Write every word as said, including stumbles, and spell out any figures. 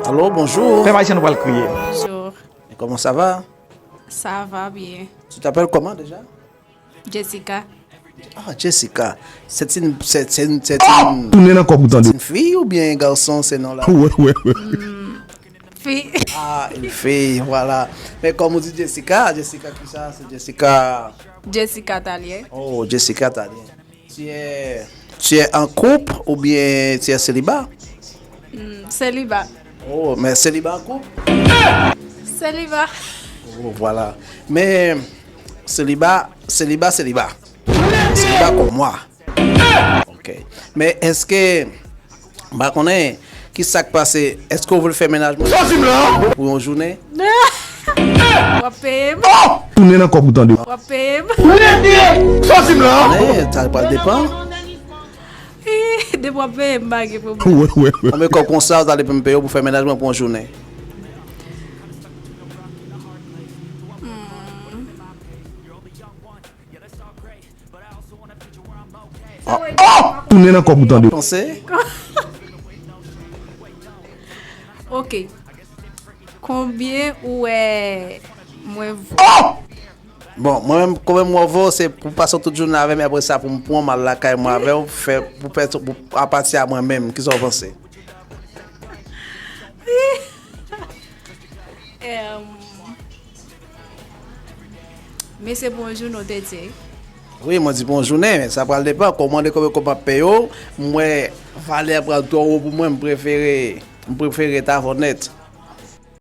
Allô, bonjour. Pèp Ayisyen, nou pral kriye. Bonjour, Et comment ça va? Ça va bien. Tu t'appelles comment déjà? Jessica. Ah, Jessica. C'est une, c'est c'est une, c'est une, Tounen nan kòk ou tande. C'est une fille ou bien un garçon, ce nom-là? Wè, wè, wè. Fi. Ah, une fille, voilà. Mais comme on dit Jessica, Jessica qui ça? C'est Jessica. Jessica Talien. Oh, Jessica Talien. Tu es, tu es en couple ou bien tu es célibat? Seliba. Oh, mais célibat en couple? Seliba. Oh, voilà. Mais célibat, célibat, célibat. Célibat comme moi. Ok. Men èske, m pa konnen, ki sa k pase? Èske w vle fè mennaj mwen pou yon jounen? W ap peye m. Tounen nan kòk ou tande. W ap peye m. Men, sa pral depan. Depi w ap peye m, pa gen pwoblèm. Wè, wè, wè. Konbyen kòb konsa w ta vle pou m peye w pou fè mennaj mwen pou yon jounen? Tounen nan kòb ou tande. Panse? Ok. Konbyen ou wè mwen vo? Bon, mwen menm, konbyen mwen vo, se pou pase tout jounen avè m, apre sa pou m pran m al lakay mwen avè w, fè, pou pèt, pou, apati a mwen menm, kisa w panse? Em, Men se pou yon jounen w te di. Wi, mwen di pou yon jounen, men sa pral depan. Kòm w mande konbyen kòb m ap peye w, m wè valè a pral twò wo pou mwen, m prefere, m prefere rete avè w nèt.